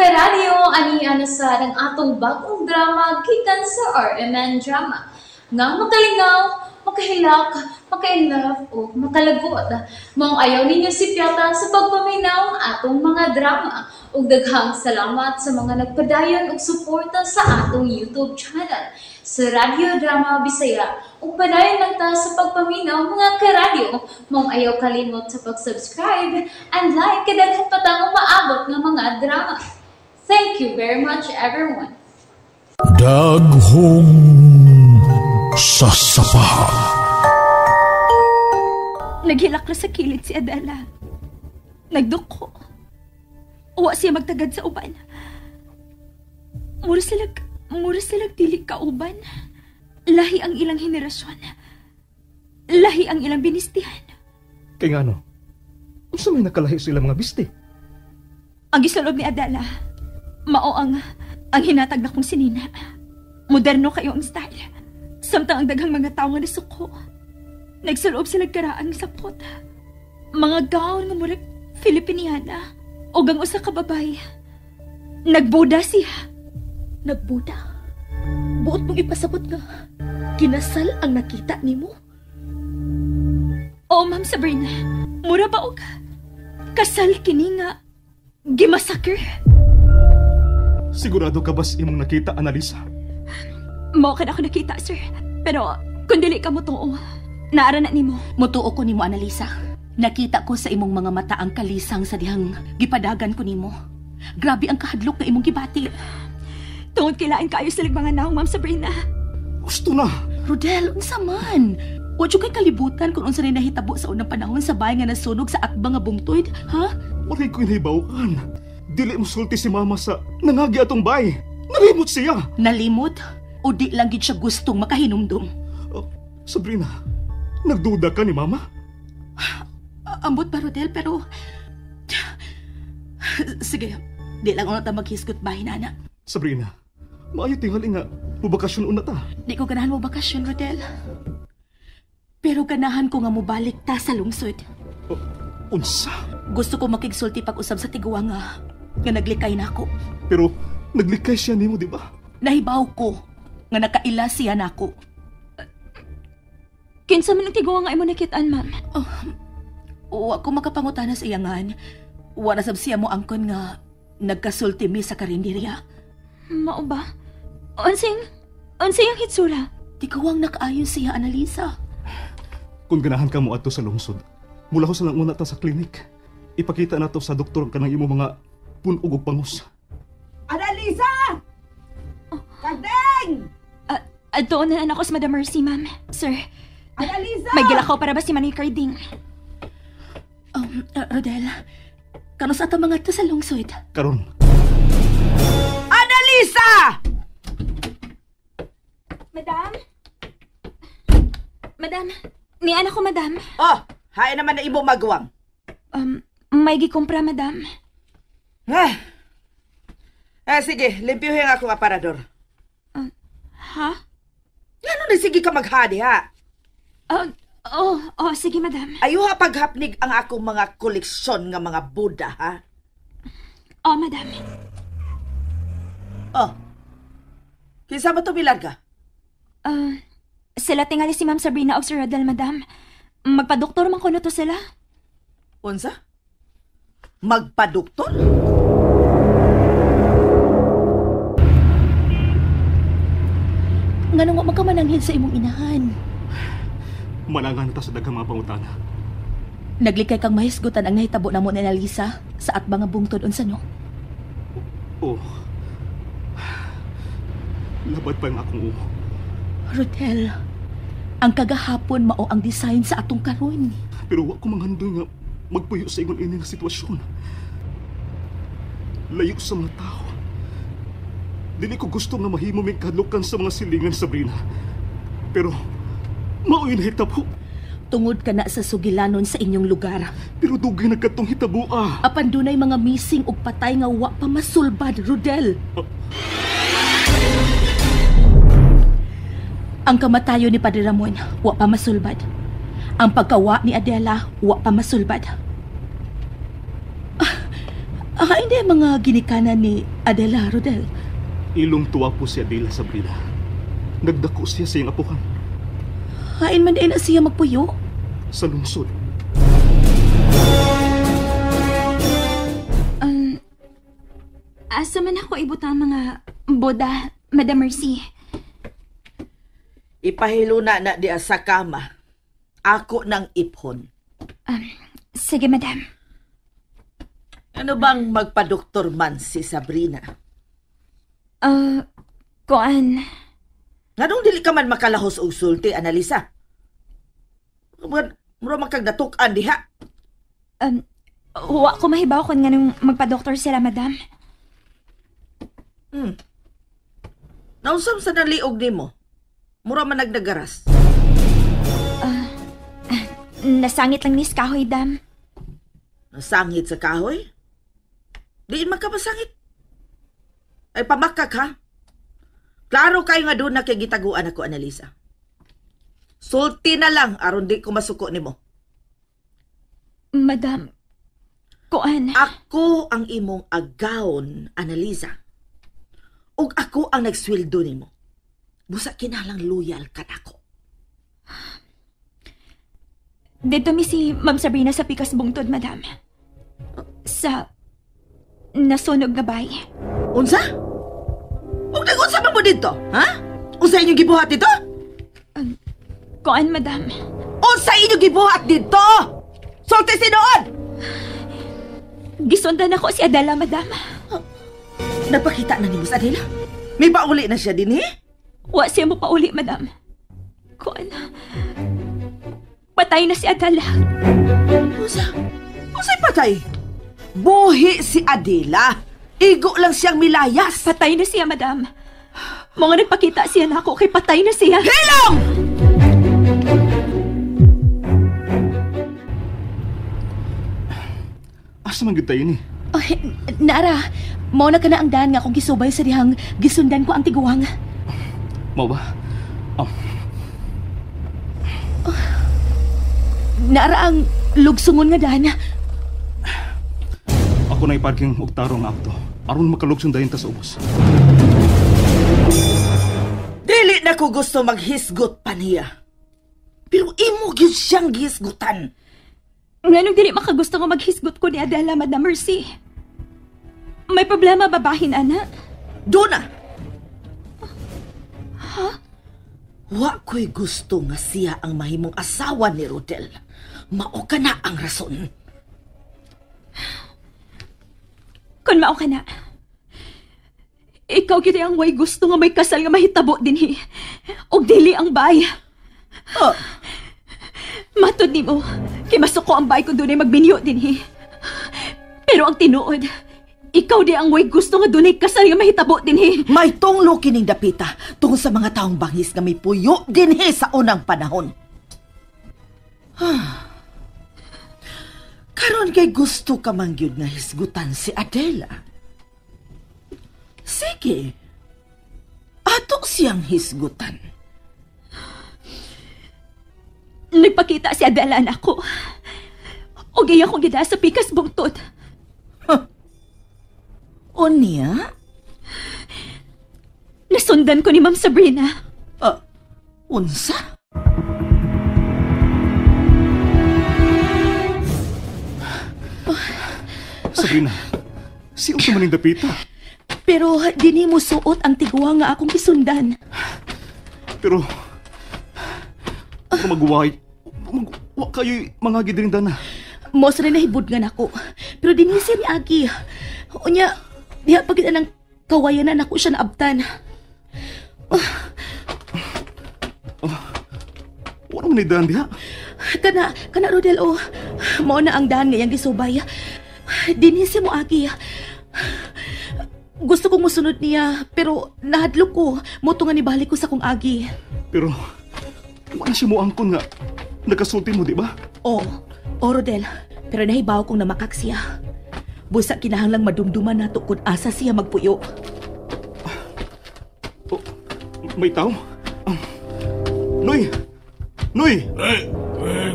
Karadyo, ani ana sa ang atong bagong drama gikan sa RMN Drama. Nga makalingaw, makahilak, maka-inlove o makalagot. Maong ayaw ninyo sipyata sa pagpaminaw ang atong mga drama. Ug daghang salamat sa mga nagpadayon og suporta sa atong YouTube channel sa Radyo Drama Bisaya. Ug padayon lang ta sa pagpaminaw, mga karadyo. Maong ayaw kalimot sa pag-subscribe and like kay daghan pa tang umaabot nga mga drama. Thank you very much, everyone. Daghong sasapa. Naghilak ra sa kilid si Adela. Nagduko. Wa siya magtagad sa uban. Mura silag dili kauban. Lahi ang ilang henerasyon. Lahi ang ilang binistihan. Kay ngano? Unsa may nakalahi sa ilang mga bisti? Ang gisulob ni Adela, mao ang hinatag na kong sinina. Moderno kayo ang style. Samtang ang daghang mga tao nga nasuko, nagsulob sila karaan nga sapot. Mga gown nga murag Filipiniana. Og ang usa ka babae, nagbuda siya. Nagbuda? Buot mong ipasabot nga kinasal ang nakita nimo? Oo, Ma'am Sabrina. Mura ba og kasal kini nga gimassacre? Sigurado ka ba sa imong nakita, Analisa? Mao ka na ako nakita, sir. Pero kung dili ka mo tuo, naara na nimo. Mutuo ko nimo, Analisa. Nakita ko sa imong mga mata ang kalisang sa dihang gipadagan ko nimo. Grabe ang kahadlok na imong gibati. Tungod kailain kaayo sila mga naong, Ma'am Sabrina. Gusto na. Rodel, unsa man? Wa jud kay kalibutan kung unsa ni nahitabo sa unang panahon sa bahay nga nasunog sa atbang nga bungtod, ha? Walay ko inhibaw-an. Dili mo sulti si mama sa nangagi atong bay. Nalimot siya. Nalimot? O di lang gid siya gustong makahinumdum? Oh, Sabrina, nagduda ka ni mama? Ambot ba, Rodel, pero sige, di lang una ta maghisgot bahin, ana. Sabrina, maayo tingali nga mubakasyon una ta. Di ko ganahan mo bakasyon, Rodel. Pero ganahan ko nga mobalik ta sa lungsod. Oh, unsa? Gusto ko makigsulti pag-usab sa tiguang nga naglikay na ako. Pero naglikay siya nimo, di ba? Nahibaw ko nga nakaila siya nako. Kinsa man ang tiguang nga imo nakitaan, ma'am? Oh, wa ko makapangutana sa iyangan. Wa na sab siya mo angkon nga nagkasulti mi sa karinderya. Mao ba? Unsay ang hitsura? Tiguang nakaayon siya, Analisa. Kung ganahan ka mo adto sa lungsod, mula ko sa lang una ta sa klinik. Ipakita na to sa doktor ang kanang imo mga punog ug pangos. Analisa! Kardeng! Adto na ako sa Madam Mercy, ma'am. Sir, Analisa! May gilakaw para ba si Manay Carding? Rodel, kanus-a ta mangadto sa lungsod? Karon. Analisa! Madam? Madam, ni anak ko, madam. Oh, hain naman na imo magwang. May gikumpra, madam. Ah. Ah, sige, limpyuhin akong aparador. Ha? Ngano na sige ka maghadi, ha? Oh, sige, madam. Ayuha paghapnig ang akong mga koleksyon nga mga Buddha, ha? Oh, madam. Oh. Kinsa ba to ka? Sila tingali si Ma'am Sabrina og Sir Rodel, madam. Magpadoktor man kuno to sila. Unsa? Magpadoktor? Nganong wa man ka mananghid sa imong inahan? Manangan ta sa daghang mga pangutana. Naglikay kang mahisgutan ang nahitabo namo ni Analisa sa atbang nga bungtod, unsa no? Oh. Labad pa ang akong uho. Rodel, ang kagahapon mao ang design sa atong karon. Pero wa ko manghandoy nga magpuyo sa ingon ini nga sitwasyon. Layo sa mga tao. Dili ko gusto nga mahimo mig kahadlukan sa mga silingan, Sabrina. Pero mao'y nahitabo. Tungod ka na sa sugilanon sa inyong lugar. Pero dugay na katong hitabo, ah. Apan dunay mga missing ug patay nga wa pa masulbad, Rodel. Oh. Ang kamatayon ni Padre Ramon, wa pa masulbad. Ang pagkawa ni Adela, wa pa masulbad. Ah, Hindi mga ginikanan ni Adela, Rodel. Ilong tuwa po si Adela, Sabrina. Nagdako siya sa iyang apuhan. Hain man na siya magpuyo? Sa lungsod. Asa man ako ibutang mga boda, Madam Mercy? Ipahiluna na diya sa kama. Ako ng iphon. Sige, Madam. Ano bang magpadoktor man si Sabrina? Kuan. Nganong dili ka man makalahos og sulti, Analisa? Mura man kag natuk-an diha. Wa ko mahibaw kon nganong magpadoktor sila, Madam. Nausam sa naliog nimo. Mura man nagdagaras. Nasangit lang ni sa kahoy, Dam. Nasangit sa kahoy? Diin man ka masangit. Ay, pamakak ha? Klaro kayo nga doon na kay gitaguan ako, Analisa. Sulti na lang aron di ko masuko nimo. Madam, kuan. Ako ang imong agawon, Analisa. Ug ako ang nagsweldo nimo. Busa kinalang loyal ka nako. Dito mi si Ma'am Sabrina sa Pikas Bungtod, Madam. Sa nasunog nga bay. Unsa? Ug nag-unsa man mo dito, ha? Unsa inyong gibuhat dito? Kuan, Madam. Unsa inyong gibuhat dito? Sulti sinuod! Gisundan ako si Adela, Madam. Napakita na ni Miss Adela? May pauli na siya din, eh? Wa siya mo pauli, Madam. Kuan. Patay na si Adela. Unsa? Unsay patay? Buhi si Adela. Igo lang siyang milayas. Patay na siya, Madam. Mga nagpakita siya na ako kay patay na siya. Hilong! Asa man gyud tayo ni? Ay, Nara, mao na ka na ang daan nga akong gisubay sa dihang gisundan ko ang tiguang. Mao ba? Nara ang lugsungon nga daan. Ako na iparking og tarong nga auto. Aron makalugson dayon ta sa ubos. Dili na ko gusto maghisgot pa niya. Pero imo gyud siyang gihisgutan. Nganong dili makagusto nga maghisgot ko ni Adela, Madam Mercy? May problema babahin, ana? Duna! Ha? Wa ko'y gusto nga siya ang mahimong asawa ni Rodel. Mao ka na ang rason. Kun mao ka na, ikaw gyud ang way gusto nga may kasal nga mahitabo dinhi. Og dili ang bay. Oh. Matod nimo, kay masuko ang bay kung dunay magbinyo dinhi. Pero ang tinuod, ikaw di ang way gusto nga dunay kasal nga mahitabo dinhi. May tunglo kining dapita tungod sa mga taong bangis nga may puyo dinhi sa unang panahon. Karon kay gusto ka man gyud nga hisgutan si Adela. Sige, ato siyang hisgutan. Nagpakita si Adela nako. Og iya kong gida sa pikas bungtod. Huh. Unya? Nasundan ko ni Ma'am Sabrina. Unsa? Sabrina, si unsa man ning dapita? Pero dini mo suot ang tiguang nga akong gisundan. Pero magway, wa kayo'y mga gidiring dana. Mos rin nahibud nga nako. Pero dinhi siya ni Agi. Unya, diha pa gid ang kawayanan nako siya naabtan. Wala man ni daan diha. Kana Rodel, oh. Mao na ang daan nga iyang gisubay. Dinhi siya mo Agi. Gusto kong musunod niya, pero nahadlok ko. Moto nga nibalik ko sa kong agi. Pero wala siya mo angkon nga nagkasulti mo, di ba? Oo, oh, Rodel. Pero nahibaw kong namakak siya. Busa kinahanglang madumduman nato kung asa siya magpuyo. Oh, may tao? Noy! Noy! Ay,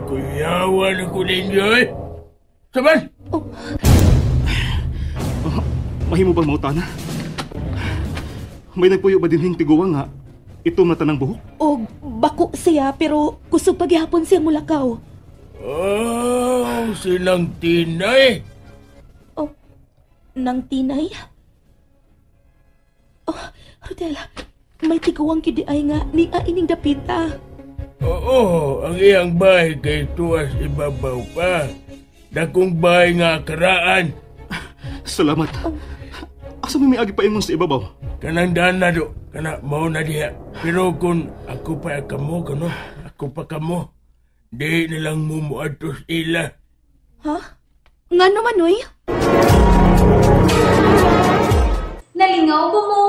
kuyawan ko ninyo eh. Saban! Oh. Mahimo bang mautana? May nagpuyo ba dinhing tiguang nga itom na tanang buhok? Og bako siya pero kusog paghihapon siya mulakaw. Oh, silang Tinay. Oh, nang Tinay? Oh, Rodel, may tiguang gyud ay nga ni ining dapita. Oo, ang iyang bahay kay tuas ibabaw pa. Dakong bahay nga karaan. Salamat. Asa may miagi pa ingon sa ibabaw? Kanang dana do, kana mao na diha. Pero kung ako pa kamo kano, ako pa kamo. Di na lang mo muadtos ila. Ha? Nga naman, oy? Nalingaw ba mo?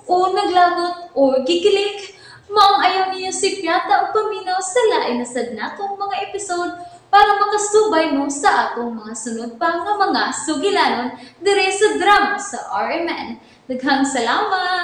O naglagot o gikilig? Maong ayaw niyo si Piata o paminaw sa lain na sad natong mga episode para makasubay mo sa atong mga sunod pa nga mga sugilanon dire sa drama sa RMN. Daghang salamat!